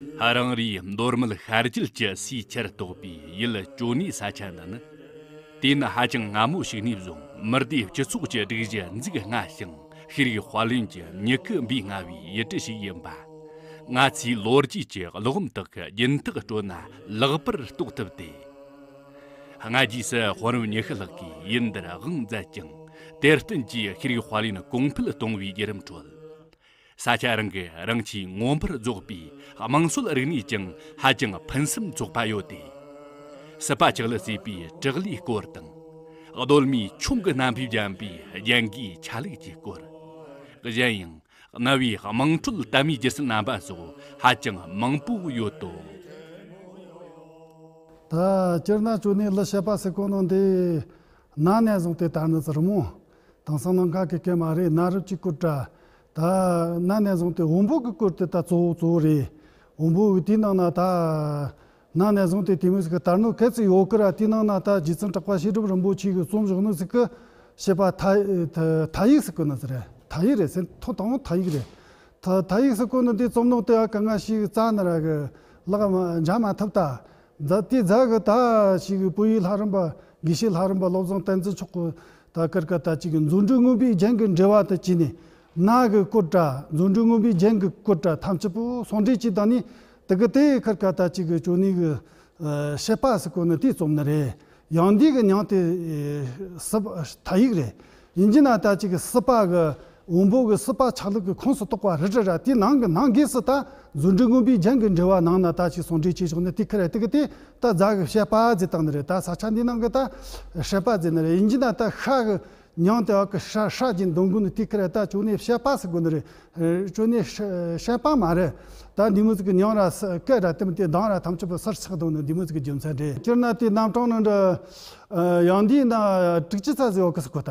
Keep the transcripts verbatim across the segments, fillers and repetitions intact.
རང་རེའི་མདོ་སྨད་ཤར་རྒྱུད་ཀྱི་སའི་ཆར་གཏོགས་པའི་ཡུལ་ཇོ་ནེའི་ས་ཆ་འདི་ནི། དུས་ཡུན་ཧ་ཅང་སྔ་མོ་ཞིག་ནས་བཟུང་མི་སྡེ་སྤྱི་ཚོགས་ཀྱི་སྒྲིག་གཞི་འཛུགས་སྔ་ཞིང་ཤེས་རིག་དཔལ་ཡོན་གྱི་མྱུ་གུ་འབུས་སྔ་བའི་ཡུལ་གྲུ་ཞིག་ཡིན་པ། ང་ཚོའི་ལོ་རྒྱུས་ཀྱི་ཀློག་མི་དག་གི་རྒྱུན་ཐག་དྲོ་ན་ལེགས་པར་རྟོགས་ཐུབ་སྟེ། སྔ་རྗེས་སུ་དཔོན་རབས་ཉི་ཤུ་ལྷག་གིས་ཡུལ་འདིར་དབང་མཛད་ཅིང་། དེར་བསྟུན་གྱིས་ཤེས་རིག་དཔལ་ཡོན་གོང་འཕེལ་གཏོང་བའི་བརྒྱུད་རིམ་ཁྲོད། ས་ཆ་རང་གིས་རང་ཆས་མངོན་པར་རྫོགས་པའི་དམངས་སྲོལ་རིག་གནས་ཀྱང་ཧ་ཅང་ཕུན་སུམ་ཚོགས་པ་ཡོད་དེ། སྲིད་པ་ཆག་ལུ་གསོས་པའི་བྲག་ལའི་སྐོར་དང་། གདོལ་མའི་ཁྱུང་གི་རྣམ་པས་བརྒྱན་པའི་རྒྱན་གོས་ཆ་ལུགས་ཀྱི་སྐོར། གཞན་ཡང་། གནའ་བོའི་དམངས་ཁྲོད་དད་མོས་སྒྱུ་རྩལ་རྣམ་པ་སོགས་ཧ་ཅང་མང་པོ་ཡོད་དོ། ད་སྤྱིར་ན་ཅོ་ནེ་གླུ་བཤད་པ་ཟེར་གོ་ནོ་འདི་གནའ་ནས་བཟུང་སྟེ་དར་ནི་ཟེར་མོ། དེང་སང་ནང་ཁ་གི་སྐད་མ་རེད། གནའ་རབས་ཀྱི་སྐོར་འདྲ། ད་གནའ་ནས་བཟུང་སྟེ་བོན་པོ་གི་སྐོར་དེ་ད་གཙོ་བོ་གཙོ་བོ་རེད། བོན་པོ་གི་དེའི་ནང་ན་ད་གནའ་ནས་བཟུང་སྟེ་དེ་མོ་ཟིག་གི་དར་ནོ་ག་ཚོད་ཡོད་གི་ར། དེའི་ནང་ན་ད་རྗེ་བཙུན་གྲགས་པ་བཤད་སྒྲུབ་རིན་པོ་ཆེ་གི་རྩོམ་བཞག་ནོ་ཟིག་གི་བཤད་པ་མཐའ་མཐའ་ཡིག་ཟེར་གོ་ནི་ཟིག་རེད། མཐའ་ཡིག་རེད་ཟེར། ཐོ་དང་པོ་མཐའ་ཡིག་རེད། ད་མཐའ་ཡིག་ཟེར་གོ་ནི་དེ་རྩོམ་ནོ་དེ་ཨ་ཀ་ང་ཞིག་རྩ་ནི་ར་གི་ལག་མ་འཇག་མ་ཐུབ་ད། རྫ་དེ་རྫ་གི་ད་ཞིག་བོད་ཡིག་ལྷ་རམས་པ། དགེ་བཤེས་ལྷ་རམས་པ་བློ་བཟང་བསྟན་འཛིན་མཆོག་གི་ད་ཀར་ཀ་ད་ཅིག་མཛོད་འགྲེལ་མངོན་པའི་རྒྱན་གྱི་འགྲེལ་བ་དུ་བྱས་ནས། གནའ་གི་སྐོར་འདྲ། མཛོད་འགྲེལ་མངོན་པའི་རྒྱན་གྱི་སྐོར་འདྲ་ཐམས་ཅད་པོ་ཟུང་འབྲེལ་གྱིས་བཏང་ནས་དེ་གི་དེ་ཀར་ཀ་ད་ཅིག་ཅོ་ནེ་གི་བཤད་པ་ཟེར་གོ་ནི་དེ་རྩོམ་ནི་རེད། ཡང་འདི་གི་མྱིང་དེ་སྲིད་པ་མཐའ་ཡིག་རེད། ཡིན་གྱི་ན་ད་ཅིག་སྲིད་པ་གི་བོན་པོ་གི་སྲིད་པ་ཆག་ལུགས་ཀྱི་ཁོངས་སུ་གཏོགས་པ་རེད་རེད་ར། དེའི་ནང་གི་ནང་སྒོས་སུ་ད་མཛོད་འགྲེལ་མངོན་པའི་རྒྱན་གྱི་འགྲེལ་བ་ནང་ན་ད་ཅིག་ཟུང་འབྲེལ་བྱས་ཆོག་ནི་དེ་ཁེ་རེད། དེ་གི་དེ་ད་རྫ་གི་བཤད་པ་ཟེར་བཏང་ནི་རེད། ད་ས་ཆ་འདི་ནང་གི་ད་བཤད་པ་ཟེར་ནི་རེད། ཡིན་གྱི་ན་ད་ཤ་གི་མྱིང་དེ་ཨ་ཀི་ཧྲ་ཧྲ་གྱིན་འདོན་དགོས་ནི་དེ་ཁེ་རེད། ད་ཅོ་ནེ་བཤད་པ་ཟེར་དགོས་ནི་རེད། ཅོ་ནེ་བཤད་པ་མ་རེད། ད་འདི་མོ་ཟིག་གི་མྱིང་ར་སྐད་ར་དེ་མོ་དེ་གདངས་ར་ཐམས་ཅད་པོ་སར་ཆགས་འདུག་ནི་འདི་མོ་ཟིག་གི་རྒྱུ་མཚན་རེད། སྤྱིར་ན་དེ་རྣམ་གྲངས་ནང་འདྲ། ཡང་འདིའི་ནང་དྲུག་ཅུ་རྩ་ཟེར་བ་གི་ཟེར་གོ་ད།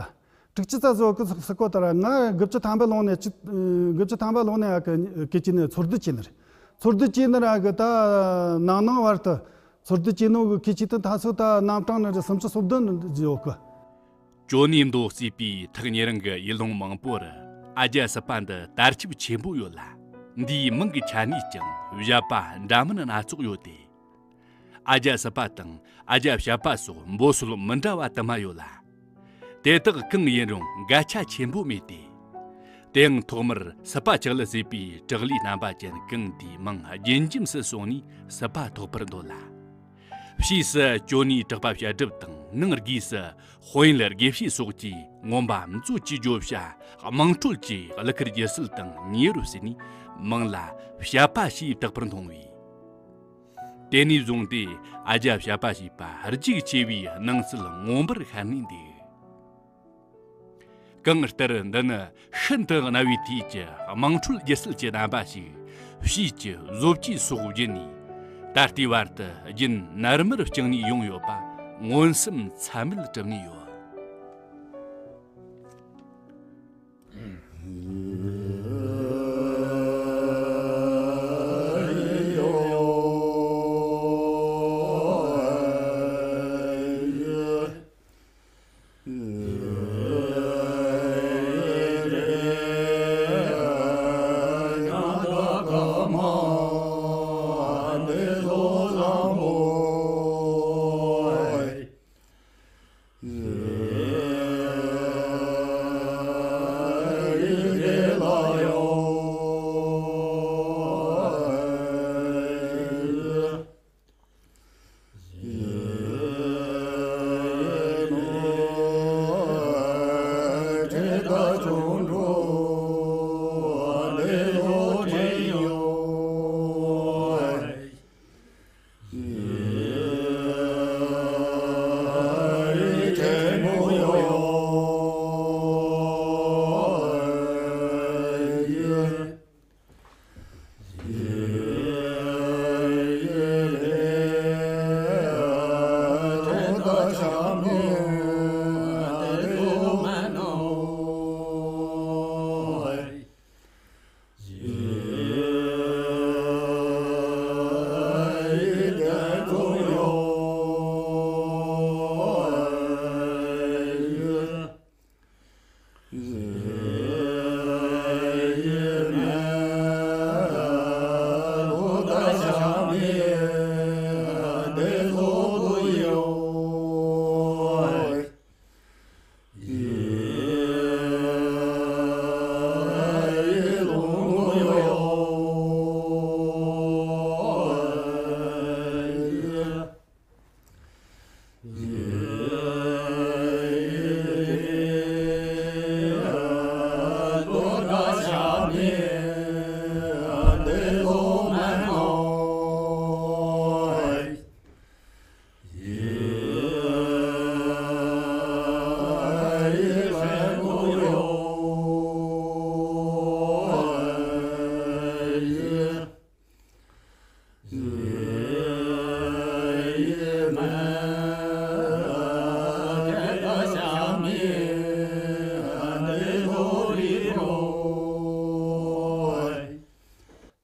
དྲུག་ཅུ་རྩ་ཟེར་བ་གི་ཟེར་གོ་ད་ར། ང་དགུ་བཅུ་ཐམ་པའི་ལོ་ནས་ཅི་དགུ་བཅུ་ཐམ་པའི་ལོ་ནས་ཨ་ཀི་ཀི་ཅི་ནས་ཚོར་སྡུད་བྱས་ནི་རེད། ཚོར་སྡུད་བྱས་ནི་ར་གི་ད་ནང་ནང་བར་དུ་ཚོར་སྡུད་བྱས་ནོ་གི་ཁི་ཆི་དུ་ད་ཚོ་ད་རྣམ་གྲངས་ནི་རེ་སུམ་ཅུ་སོ་བདུན་ནི་ཡོད་གི། ཅོ་ནེ་མདོ་གསོས་པའི་ཐག་ཉེ་རིང་གི་ཡུལ་ལུང་མང་པོར་ཨ་རྒྱ་སྲིད་པ་འདི་དར་ཁྱབ་ཆེན་པོ་ཡོད་ལ། འདིའི་མིང་གི་ཆ་ནས་ཀྱང་བཞད་པ་འདྲ་མིན་སྣ་ཚོགས་ཡོད་དེ། ཨ་རྒྱ་སྲིད་པ་དང་ཨ་རྒྱ་བྱ་པ་སོགས་འབོད་སྲོལ་མི་འདྲ་བ་དུ་མ་ཡོད་ལ། དེ་དག་གང་ཡིན་རུང་འགལ་ཆ་ཆེན་པོ་མེད་དེ། དེའང་ཐོག་མར་སྲིད་པ་ཆག་ལུ་གསོས་པའི་བྲག་ལའི་རྣམ་པ་ཅན་གང་དེའི་མིང་རྒྱུན་འབྱམས་སུ་སོང་ནས་སྲིད་པ་ཐོགས་པར་འདོད་ལ། ཕྱིས་སུ་ཅོ་ནེའི་གྲགས་པ་བཤད་སྒྲུབ་དང་ནང་སྒོས་སུ་དཔོན་ཡུལ་དགེ་བཤེས་སོགས་ཀྱིས་མངོན་པ་མཛོད་ཀྱི་བརྗོད་བྱ་དམངས་ཁྲོད་ཀྱི་གླུ་གར་སྒྱུ་རྩལ་དང་ཉེ་རུ་ཕྱིན་ནས་མིང་ལ་བཤད་པ་ཞེས་བཏགས་པར་མཐོང་བས། དེ་ནས་བཟུང་སྟེ་ཨ་རྒྱ་བྱ་པ་ཞེས་པ་རྒྱུགས་ཆེ་བའི་སྣང་ཚུལ་མངོན་པར་ཤར་ནས་འདུག་གང་ལྟར་འདི་ནི་ཤིན་ཏུ་གནའ་བོའི་དུས་ཀྱི་དམངས་ཁྲོད་སྒྱུ་རྩལ་གྱི་རྣམ་པ་ཞིག་ཕྱིས་ཀྱི་བཟོ་བཅོས་སོགས་བརྒྱུད་ནས་ད་ལྟའི་བར་དུ་རྒྱུན་ནར་མར་བསྐྱངས་ནས་ཡོང་ཡོད་པ་མངོན་སུམ་ཚད་མེད་གྲུབ་ནས་ཡོད།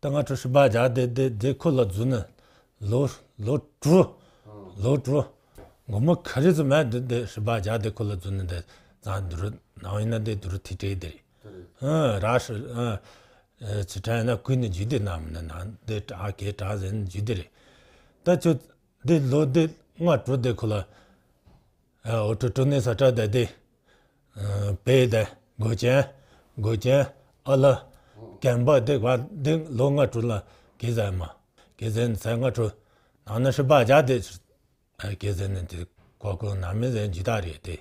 ད་ང་ཚོ་སྲིད་པ་རྒྱ་དེ་དེ་དེ་ཁོ་ལ་རྫུན་ནི་ལོ་ལོ་དྲུག་ལོ་དྲུག་སྒོར་མོ་ག་རེ་ཙམ་མེད་དེ་དེ་སྲིད་པ་རྒྱ་དེ་ཁོ་ལ་རྫུན་ནི་དེ་ཙང་དུ་རུ་ནང་ཡིན་ན་དེ་དུ་རུ་ཐི་ཏྲེ་དེ་རེད། ཨ་ར་ཧྲི་ཨ་ཚི་ཁྲ་ཡིན་ན་ཁུལ་ནི་རྒྱུད་དེ་ནམ་ནི་ནང་དེ་དྲག་གེ་དྲག་ཟེར་ནི་རྒྱུད་དེ་རེད། ད་ཁྱོད་དེ་ལོ་དེ་ལྔ་དྲུག་དེ་ཁོ་ལ་ཨ་འོ་ཁྲུ་ཁྲུ་ནི་ས་ཁྲ་དེ་དེ་ཨ་བེ་དེ་གོ་ཅན་གོ་ཅན་ཨ་ལ་ཀན་པ་དེ་བ་དེ་ལོ་ལྔ་དྲུག་ལ་གེ་ཟེར་མ་གེ་ཟེར་ནི་ས་ལྔ་དྲུག་ནང་ན་སྲིད་པ་རྒྱ་དེ། ཨ་སྐད་ཟེར་ནི་དེ་གོ་གོ་ན་མི་ཟེར་ཇི་ལྟར་རེད་དེ།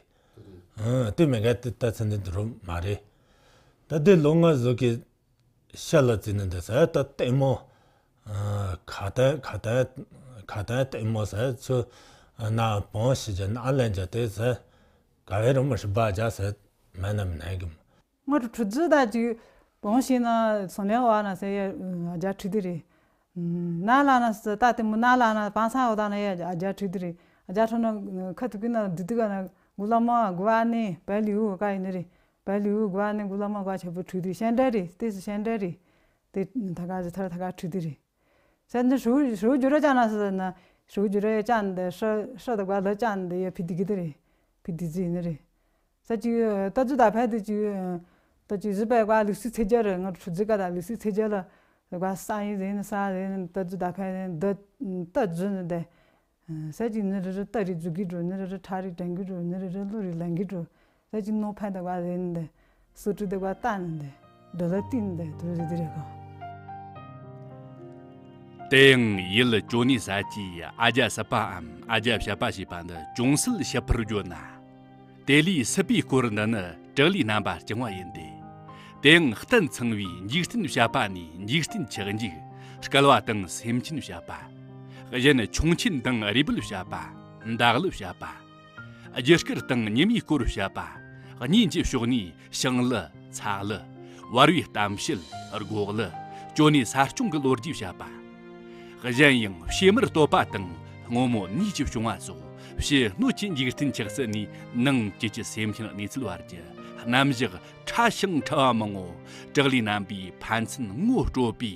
ཨ་དེ་མེད་ག་དེ་ལྟ་ཚུལ་འདི་འདི་རུ་མ་རེད། ད་དེ་ལོ་ལྔ་ཟོ་གི་ཤ་ལ་བརྩིས་ནི་འདི་ཟེར་ད་ལྟད་མོ། ཨ་ཁ་ཏན་ཁ་ཏན་ཁ་ཏན་ལྟད་མོ་ཟེར་ཚུ་ཨ་ན་བོང་ཤི་ཇ་ན་ཨ་ལན་ཇ་དེ་ཟེར་ག་བའི་རུ་མ་ཧྲི་བ་ཇ་ཟེར་མེད་ན་མི་ནས་གི་མ། ང་ཚོ་ཁྲུ་ཚུ་ད་ཅིག་བོང་ཤིང་ན་སོང་ལེན་བ་ན་ཟེར་ཡ་རྒྱ་ཁྲི་དེ་རེད། ན་ལ་ན་ཟེར་ད་དེ་མོ་ན་ལ་ན་བང་ས་འོ་ད་ན་ཡ་རྒྱ་ཁྲི་དེ་རེད། རྒྱ་ཁྲི་ན་ཁ་ཐུག་གི་ན་དུ་དུ་ག་ན་གུ་ལ་མ་གུ་ཨ་ནི་བལ་ཡུ་ག་ཡིན་ནི་རེད། བལ་ཡུ་གུ་ཨ་ནི་གུ་ལ་མ་ག་ཆེ་པོ་ཁྲི་དེ་ཤན་འདྲ་རེད། དེ་སུ་ཤན་འདྲ་རེད། དེ་ད་ག་ཟེར་ཐར་ད་ག་ཁྲི་དེ་རེད། ས་ནི་ཧྲུའུ་ཧྲུའུ་ཇུ་ར་ཅང་ན་ས་ན་ཧྲུའུ་ཇུ་ར་ཡ་ཅང་འདི་ཧྲ་ཧྲ་ད་ག་ལ་ཅང་འདི་ཡ་ཕི་དི་གི་དི་རེད། ཕི་དི་ཟི་ནི་རེད། ས་ཅིག་ཏ་ཛུ་ད་ཕ་དི་ཅིག་ཏ་ཅིག་ཟི་པའི་ག་ལུག་སི་ཚེ་རྒྱ་རེད། ང་ཧྲུའུ་ཇི་ག་ད་ལུག་སི་ཚེ་རྒྱ་ལ་ག་ས་ཡིན་ཟེ་ནི་ས་ཟེ་ནི་ཏ་ཛུ་ད་ཕ་ནི་ད་ཏ་ཛུ་ནི་དེ། ས་ཅིག་ནི་རི་རི་ཏ་རི་ཛུ་གི་འགྲོ་ནི་རི་རི་ཁྲ་རི་དྲན་གི་འགྲོ་ནི་རི་རི་ལུ་རི་ལན་གི་འགྲོ། ད་ཅི་ནོ་ཕན་ད་བ་རེ་ནི་འདི། སུ་ཀྲི་ད་བ་ཏ་ནི་འདི། འདི་ལ་ཏི་ནི་འདི་དུ་རི་དི་རེ་གོ། དེ་ཡང་ཡུལ་ཅོ་ནེ་ས་ཀྱི་ཨ་ཇ་སི་པའམ་ཨ་ཇ་བྱ་པ་ཞེས་པ་འདི་ཅུང་ཟད་ཞིབ་པར་བརྗོད་ན། དེ་ལས་སྲིད་པའི་སྐོར་འདི་ནི་དྲག་ལས་རྣམ་པ་བཅང་བ་ཡིན་ཏེ། དེ་ཡང་གཏན་ཚང་བའི་འཇིག་རྟེན་བྱ་པ་ནས་འཇིག་རྟེན་ཆགས་འཇིག་བསྐལ་བ་དང་སེམས་ཅན་བྱ་པ། གཞན་ཆུང་ཆེན་དང་རུས་སྦལ་བྱ་པ། འདག་ལུ་བྱ་པ། རྒྱུ་སྐར་དང་ཉི་མའི་སྐོར་བྱ་བ། གཉིས་ཀྱི་ཕྱོགས་ནས་ཤིང་ལི་ཚ་ལི། བར་བའི་གཏམ་བཤད་སྒོག་ལི། ཅོ་ནེ་ས་སྐྱོང་གི་ལོ་རྒྱུས་བྱ་བ། གཞན་ཡང་བྱེ་མར་བསྟོད་པ་དང་སྔོན་མོ་ནུས་ཀྱི་བྱུང་བ་སོགས་ཕྱི་སྣོད་ཀྱི་འཇིག་རྟེན་ཆགས་ཚུལ་ནས་ནང་བཅུད་ཀྱི་སེམས་ཅན་གནས་ཚུལ་བར་གྱི་རྣམ་གཞག་ཕྲ་ཞིང་ཕྲ་བ་མང་པོ་དྲག་ལས་རྣམ་པའི་ཕན་ཚུན་ངོ་སྤྲོད་པའི་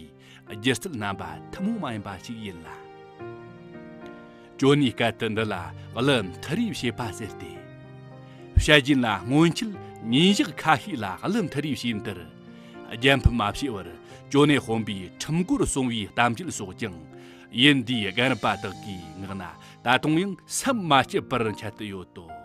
སྒྱུ་རྩལ་རྣམ་པ་ཐུན་མོང་མ་ཡིན་པ་ཞིག་ཡིན་ལ། ཅོ་ནེའི་སྐད་དུ་འདི་ལ་གླུ་མཐུ་རེ་བྱེད་པ་ཟེར་ཏེ། བཤད་རྒྱུན་ལ་སྔོན་ཆད་ཉིན་ཞག་ཁ་ཤས་ལ་གླུ་མཐུ་རེ་བྱས་མཐར། རྒྱལ་ཕམ་མ་བྱས་པར་ཅོ་ནེ་དཔོན་པོའི་ཁྲིམས་སྒོར་སོང་བའི་གཏམ་རྒྱུད་སོགས་ཀྱང་ཡུལ་འདིའི་རྒན་རབས་པ་དག་གི་ངག་ན་ད་དུང་ཡང་ཟམ་མ་ཆད་པར་འཆད་དུ་ཡོད་དོ།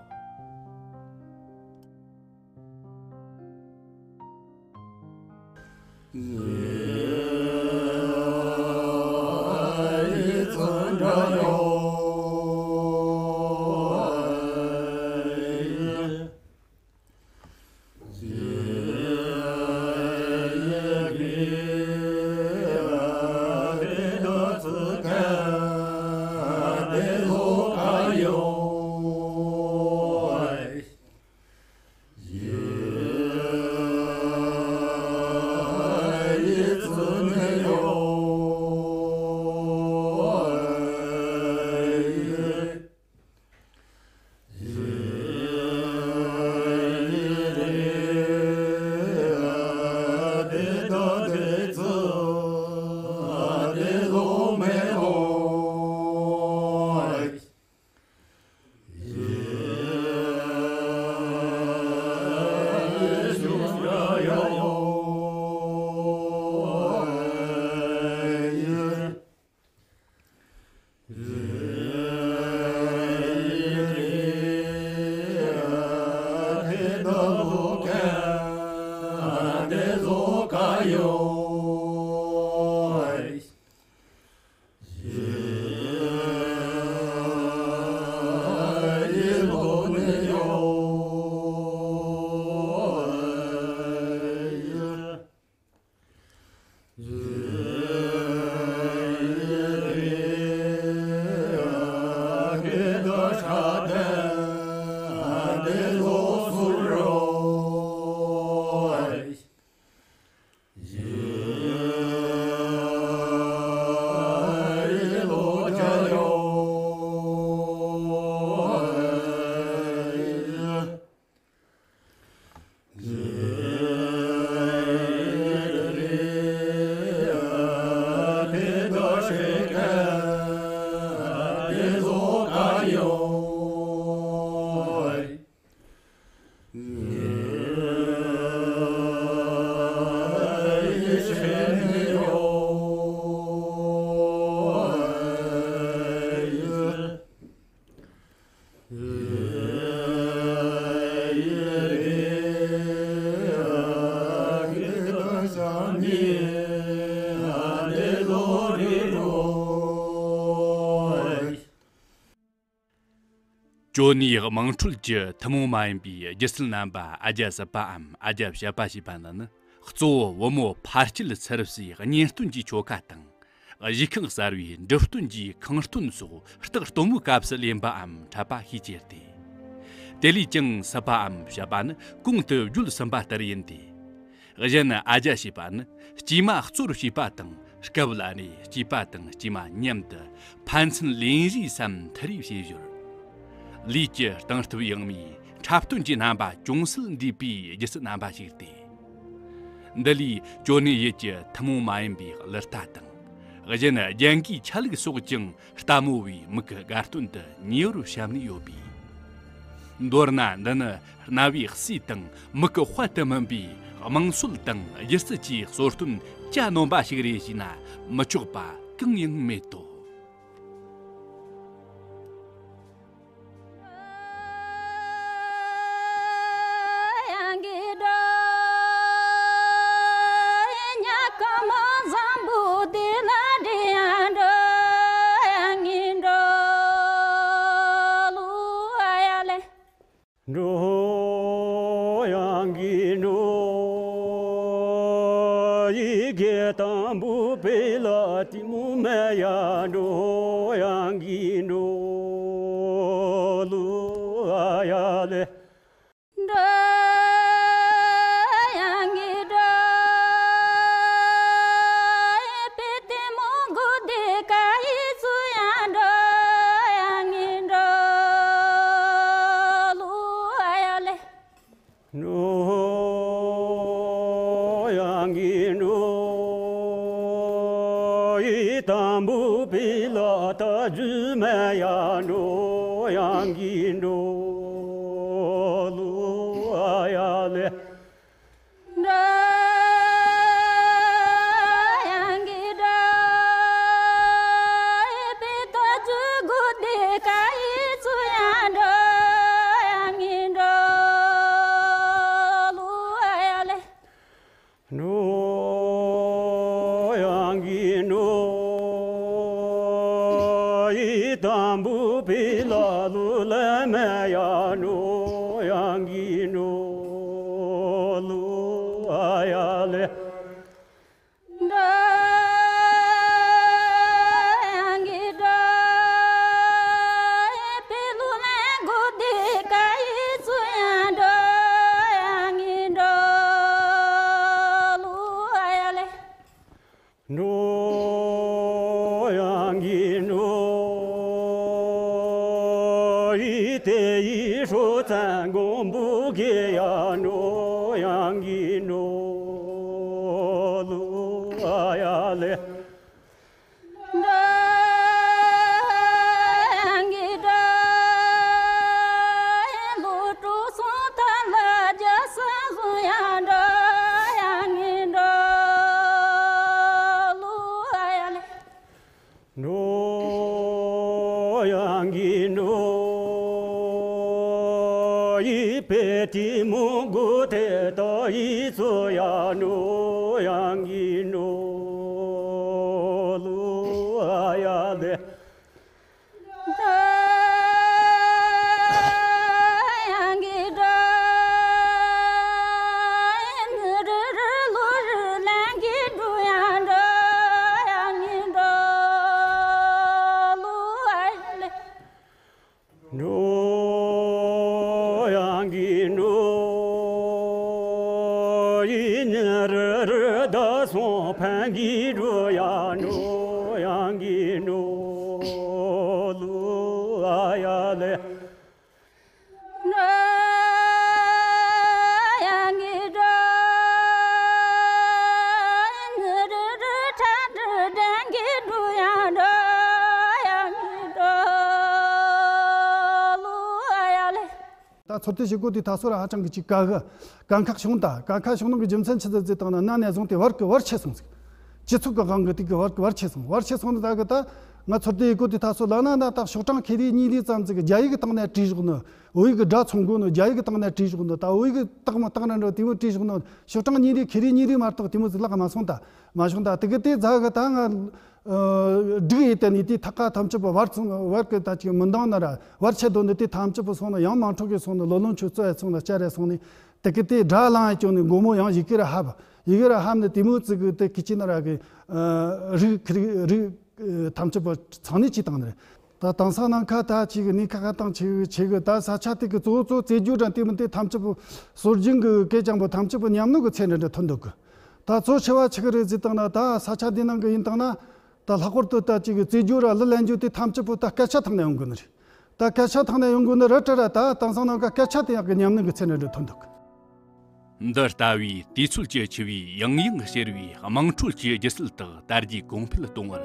ཅོ་ནེའི་དམངས་ཁྲོད་ཀྱི་ཐུན་མོང་མ་ཡིན་པའི་སྒྱུ་རྩལ་རྣམ་པ་ཨ་ཇ་སྲིད་པའམ་ཨ་ཇ་བཤད་པ་ཞེས་པ་འདི་ནི། གཙོ་བོ་བུ་མོ་ཕ་སྐྱིད་ཚེ་རབས་སུའི་གཉེན་སྟོན་གྱི་ཆོ་ག་དང་། གཞིས་ཁང་གསར་བའི་འགྲུབ་སྟོན་གྱི་ཁང་སྟོན་སོགས་རྟགས་དཀོན་མོའི་སྐབས་སུ་ལེན་པའམ་འཁྲབ་པ་ཤས་ཆེར་ཏེ། དེ་ལས་ཀྱང་སྲིད་པའམ་བཤད་པ་ནི་གོང་དུ་བརྗོད་ཟིན་པ་ལྟར་ཡིན་ཏེ། གཞན་ཨ་ཇ་ཞེས་པ་ནི་སྐྱེས་མ་གཙོར་བྱས་པ་དང་སྐབས་ལ་ནི་སྐྱེས་པ་དང་སྐྱེས་མ་མཉམ་དུ་ཕན་ཚུན་ལེན་རེས་སམ་མཐུན་རེས་བྱེད་ཞོར། ལུས་ཀྱི་གདངས་སྟོབས་ཡངས་མོས་འཁྲབ་སྟོན་གྱི་རྣམ་པ་ཅུང་ཟད་འདས་པའི་སྒྱུ་རྩལ་རྣམ་པ་ཞིག་སྟེ། འདི་ལས་ཅོ་ནེ་ཡུལ་གྱི་ཐུན་མོང་མ་ཡིན་པའི་གླུ་སྲོལ་དང་། གཞན་རྒྱན་གྱི་ཆ་ལུགས་སོགས་ཀྱང་ལྟད་མོ་བའི་མིག་གི་དགའ་སྟོན་དུ་ཉེ་བར་བཤམས་ནས་ཡོད་པས། མདོར་ན་འདི་ནི་རྣ་བའི་གསོས་དང་མིག་གི་དཔལ་དུ་སྨིན་པའི་དམངས་སྲོལ་དང་སྒྱུ་རྩལ་གྱི་གསོལ་སྟོན་གྱ་ནོམ་པ་ཞིག་རེད་ཞེ་ན་མི་ཆོག་པ་གང་ཡང་མེད་དོ། འགྲོ་ཡང་གི་འགྲོ། ཡི་གེ་དང་པོ་པེ་ལ་ཏི་མུ་མེ་ཡ་འགྲོ་ཡང་གི་འགྲོ་ལུ་ཨ་ཡ་ལེ། འགྲོ་ཡང་གི་འགྲོ། པེ་ཏི་མུ་གུ་དེ་ཀ་ཡི་ཚུ་ཡང་འགྲོ་ཡང་གི་འགྲོ་ལུ་ཨ་ཡ་ལེ། འགྲོ་ཡང་གི་འགྲོ། ཡི་དང་པོ་པེ་ལ་ཏ་ཇུ་མེ་ཡ་འགྲོ་ཡང་གི་འགྲོ་ལུ་ཨ་ཡ་ལེ། འགྲོ་ཡང་གི་འགྲོ། པེ་ཏ་ཇུ་གུ་དེ་ཀ་ཡི་ཚུ་ཡང་འགྲོ་ཡང་གི་འགྲོ་ལུ་ཨ་ཡ་ལེ། འགྲོ་ཡང་གི་འགྲོ། ཡི་དང་པོ་པེ་ལ་ལུ་ལེ་མེ་ཡ་འགྲོ་ཡང་གི་འགྲོ་ལུ་ཨ་ཡ་ལེ། འགྲོ་ཡང་གི་འགྲོ། པེ་ལུ་ལེ་གུ་དེ་ཀ་ཡི་ཚུ་ཡང་འགྲོ་ཡང་གི་འགྲོ་ལུ་ཨ་ཡ་ལེ། འགྲོ་ཡང་གི་འགྲོ། ཡི་དེ་ཡི་ཧྲོ་ཚན་གོང་བུ་གེ་ཡ་འགྲོ་ཡང་གི་འགྲོ་ལུ་ཨ་ཡ་ལེ། འགྲོ་ཡང་གི་འགྲོ། ལུ་གྲུ་སོང་ཐ་ལ་རྒྱ་ས་བཟུང་ཡང་འགྲོ་ཡང་གི་འགྲོ་ལུ་ཨ་ཡ་ལེ། འགྲོ་ཡང་གི་འགྲོ། ཡི་པེ་ཏི་མུ་གུ་དེ་ཏོ་ཡི་ཚུ་ཡ་འགྲོ་ཡང་གི་འགྲོ་ལུ་ཨ་ཡ། འགྲོ་ཡང་གི་འགྲོ་ཡིན་རི་རི་ད་སོང་ཕན་གྱི་འགྲོ་ཡང་འགྲོ་ཡང་གི་འགྲོ་ལུ་ཨ་ཡ་ལེ། འགྲོ་ཡང་གི་འགྲོ་ཡིན་རི་རི་ཁྲ་འགྲི་ལྡན་གྱི་འགྲོ་ཡང་འགྲོ་ཡང་གི་འགྲོ་ལུ་ཨ་ཡ་ལེ། ད་ཚོད་ལྟ་བྱེད་སྒོ་དེ་ད་སོ་ར་ཧ་ཅང་གི་ཅིག་དཀའ་གི། དཀའ་ཁག་བྱུང་། ད་དཀའ་ཁག་བྱུང་ནོ་གི་རྒྱུ་མཚན་ཆི་ཟིག་ཟེར་བཏང་ན། གནའ་ནས་བཟུང་སྟེ་བར་གི་བར་ཆད་སོང་ཟིག། སྤྱི་ཚོགས་གི་དབང་གི་དེ་གི་བར་གི་བར་ཆད་སོང་། བར་ཆད་སོང་ནི་ད་གི་ད་ང་ཚོད་ལྟ་བྱེད་སྒོ་དེ་ད་སོ་ལ་ན་ན་ད་ཤོག་གྲངས་ཁེ་རེ་གཉིས་རེ་ཙམ་ཟིག་གི་རྒྱ་ཡིག་གི་སྟེང་ནས་བྲིས་བཞག་ནོ། བོད་ཡིག་གི་སྒྲ་ཚང་དགོས་ནོ། རྒྱ་ཡིག་གི་སྟེང་ནས་བྲིས་བཞག་ནོ། ད་བོད་ཡིག་གི་སྟེང་མ་སྟེང་ར་འདྲ་དེ་མོ་བྲིས་བཞག་ནོ། ཤོག་གྲངས་གཉིས་རེ་ཁེ་རེ་གཉིས་རེ་མ་གཏོགས་དེ་མོ་ཟིག་ལག་ག་མ་སོང་། ད་མ་བྱུང་། ད་དེ་གི་དེ་ཛ་གི་ད་ང་སྒྲིག་ཡེ་དེ་ནི་དེ་ཐག་ཀ་ཐམས་ཅད་པོ་བར་ཚང་བར་གི་ད་ཅིག་མི་འདང་ན་ར་བར་ཆད་དོན་དུ་དེ་ཐམས་ཅད་པོ་སོང་ན་ཡང་མང་ཕྲུག་གི་སོང་ན་ལོ་ལོན་ཆོས་རྩོད་ཡ་སོང་ན་བཅར་ཡ་སོང་ནི་དེ་གི་དེ་དགྲ་ལང་ཡ་ཅོ་ནི་མགོ་མོ་ཡང་ཡི་གེ་ར་ཧབ། ཡི་གེ་ར་ཧབ་ནི་དེ་མོ་ཙི་གི་དེ་ཁི་ཅི་ན་ར་གི་རིག་རིག་རིག་ཐམས་ཅད་པོ་ཚང་ནི་ཅི་བཏང་ནི་རེད། ད་དེང་སང་ནང་ཁ་ད་ཅིག་གི་ནི་ཁ་ཁ་བཏང་ཆེ་གི་ཆེ་གི་ད་ས་ཆ་དེ་གི་གཙོ་བོ་གཙོ་བོ་རྩེད་རྒྱུ་འདྲ་དེ་མི་དེ་ཐམས་ཅད་པོ་སྲོལ་རྒྱུན་གི་སྐད་ཅང་པོ་ཐམས་ཅད་པོ་ཉམས་ནོ་གི་ཚད་འདྲ་འདྲ་ཐོན་འདུག་གི། ད་གཙོ་ཆེ་བ་ཆི་གི་རེད་ཟེར་བཏང་ན། ད་ས་ཆ་འདི་ནང་གི་ཡིན་བཏང་ན། ད་ལྷག་པར་དུ་ད་ཅིག་གི་རྩེད་རྒྱུ་ར་གླུ་ལེན་རྒྱུ་དེ་ཐམས་ཅད་པོ་ད་སྐད་ཆ་ཐོག་ནས་ཡོང་གི་ནི་རེད། ད་སྐད་ཆ་ཐོག་ནས་ཡོང་གི་ནི་རེད་དྲ་ར། ད་དེང་སང་ནང་གི་སྐད་ཆ་དེ་ཡག་གི་ཉམས་ནི་གི་ཚད་འདྲ་འདྲ་ཐོན་འདུག་གི། འདི་ལྟ་བུའི་དུས་ཚོད་ཀྱི་འཆི་བའི་ཡང་ཡང་ཞེར་བའི་དམངས་ཁྲོད་ཀྱི་སྒྱུ་རྩལ་དག་དར་རྒྱས་གོང་འཕེལ་གཏོང་བར།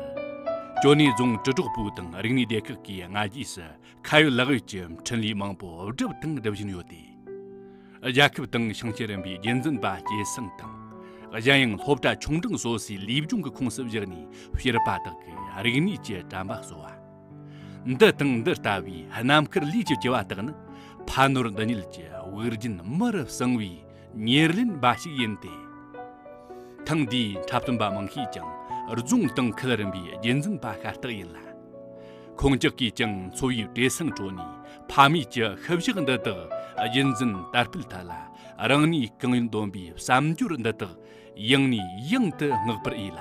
ཅོ་ནེ་རྫོང་དྲིལ་སྒྲོག་པུའུ་དང་རིག་གནས་སྡེ་ཁག་གིས་སྔ་རྗེས་སུ་ཁ་ཡོད་ལག་ཡོད་ཀྱི་འཕྲིན་ལས་མང་པོ་བསྒྲུབས་དང་སྒྲུབ་བཞིན་ཡོད་དེ། རྒྱལ་ཁབ་དང་ཞིང་ཆེན་རིམ་པའི་རྒྱུན་འཛིན་པ་སྐྱེད་སྲིང་དང་། གཞན་ཡང་སློབ་གྲྭ་ཆུང་འབྲིང་སོ་སོའི་ལས་སྦྱོང་གི་ཁོངས་སུ་བཞག་ནས་བྱིས་པ་དག་གི་རིག་གནས་ཀྱི་དྲན་པ་གསོ་བ། འདི་དང་འདི་ལྟ་བུའི་རྣམ་དཀར་ལས་ཀྱི་བྱ་བ་དག་ནི་ཕ་ནོར་འདི་ཉིད་ཀྱི་དབུགས་རྒྱུན་མི་རུ་བསྲིང་བའི་ཉེར་ལེན་འབའ་ཞིག་ཡིན་ཏེ། ཐེངས་འདིའི་འཁྲབ་སྟོན་པ་མང་ཤས་ཀྱང་རྫོང་དང་ཁུལ་རིམ་པའི་རྒྱུན་འཛིན་པ་ཤ་སྟག་ཡིན་ལ། ཁོང་ཅག་གིས་ཀྱང་འཚོ་བའི་བྲེལ་ཟིང་ཁྲོད་ནས་ཕ་མེས་ཀྱི་ཤི་བཞག་འདི་དག་རྒྱུན་འཛིན་དར་སྤེལ་ཐད་ལ་རང་ནུས་གང་ཡོད་འདོན་པའི་བསམ་སྦྱོར་འདི་དག་ཡང་ནས་ཡང་དུ་བསྔགས་པར་འོས་ལ།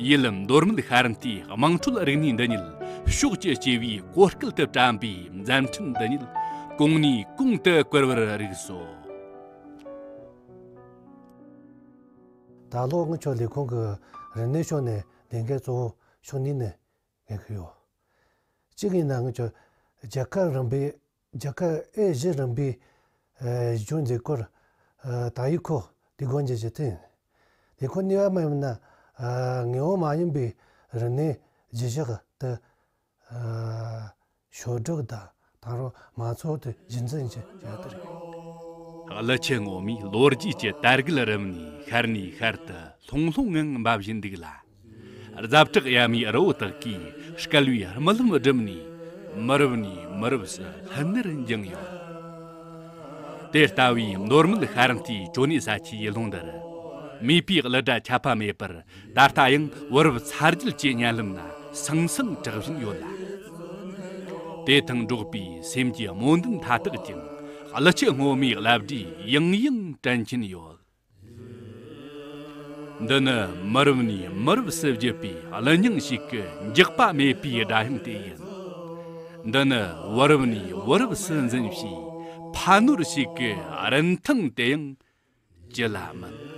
ཡུལ་མདོ་སྨད་ཤར་མཐོའི་དམངས་ཁྲོད་རིག་གནས་འདི་ཉིད་ཕྱོགས་ཀྱི་སྐྱེ་བའི་གོ་སྐལ་དུ་བཀྲམ་པའི་མཛད་འཕྲིན་འདི་ཉིད་གོང་ནས་གོང་དུ་བཀུར་བར་རིགས་སོ། ད་ལོ་ང་ཚོ་ལས་ཁུངས་ཀྱི་རིག་གནས་ཕྱོགས་ནས་ལས་འགན་གཙོ་བོ་ཕྱོགས་གཉིས་ནས་ངེས་ཀྱི་ཡོད། གཅིག་ཡིན་ན་ང་ཚོ་རྒྱལ་ཁབ་རིམ་པའི་རྒྱལ་ཁབ་ཨེ་བཞི་རིམ་པའི་ཨེ་གཞུང་འཛིན་སྐོར་ཨེ་ད་ཡིག་ཁོ་དེ་སྒོ་འབྱེད་བྱེད་དུས། དེ་ཁོ་གཉིས་པ་མ་ཡིན་ན་ཨེ་ངེས་པ་མ་ཡིན་པའི་རིག་གནས་གཞི་བཞག་དེ་ཨེ་ཕྱོགས་སྒྲིག་དང་དང་རོ་མང་ཚོགས་དེ་རྒྱུན་འཛིན་བྱེད་ཡག་དེ་རེད། ཀླུ་ཆུ་སྔོན་མོས་ལོ་རྒྱུས་ཀྱི་དར་རྒུད་རིམ་ནས་ཤར་ནས་ཤར་དུ་ལྷུང་ལྷུང་ངང་འབབ་བཞིན་འདུག་ལ། རྫ་བྲག་ཡ་མའི་རི་བོ་དག་གིས་བསྐལ་བའི་རྨི་ལམ་བསྒྲིམས་ནས་མི་རབས་ནས་མི་རབས་སུ་ལྷུན་ནེར་འགྱིང་ཡོད། དེ་ལྟ་བུའི་མདོ་སྨད་ཤར་མཐོའི་ཅོ་ནེ་ས་ཆའི་ཡུལ་ལུང་འདིར། མེས་པོའི་གླུ་སྒྲ་ཁྱབ་པ་མེད་པར་ད་ལྟ་ཡང་བུ་རབས་ཚ་རྒྱུད་ཀྱི་སྙན་ལམ་ན་སང་སང་གྲགས་བཞིན་ཡོད་ལ། དེ་དང་འགྲོགས་པའི་སེམས་ཀྱི་སྨོན་འདུན་མཐའ་དག་ཀྱང་ཀླུ་ཆུ་སྔོན་མོའི་བླ་བྲིས་ཡང་ཡང་དྲན་གྱིན་ཡོད། འདི་ནི་མི་རབས་ནས་མི་རབས་སུ་བརྒྱུད་པའི་གླུ་རྙིང་ཞིག་གི་འགྱག་པ་མེད་པའི་སྒྲ་དབྱངས་དེ་ཡིན། འདི་ནི་བུ་རབས་ནས་བུ་རབས་སུ་འཛིན་པའི་ཕ་ནོར་ཞིག་གི་རིན་ཐང་དེ་ཡང་ཅི་ལ་མིན།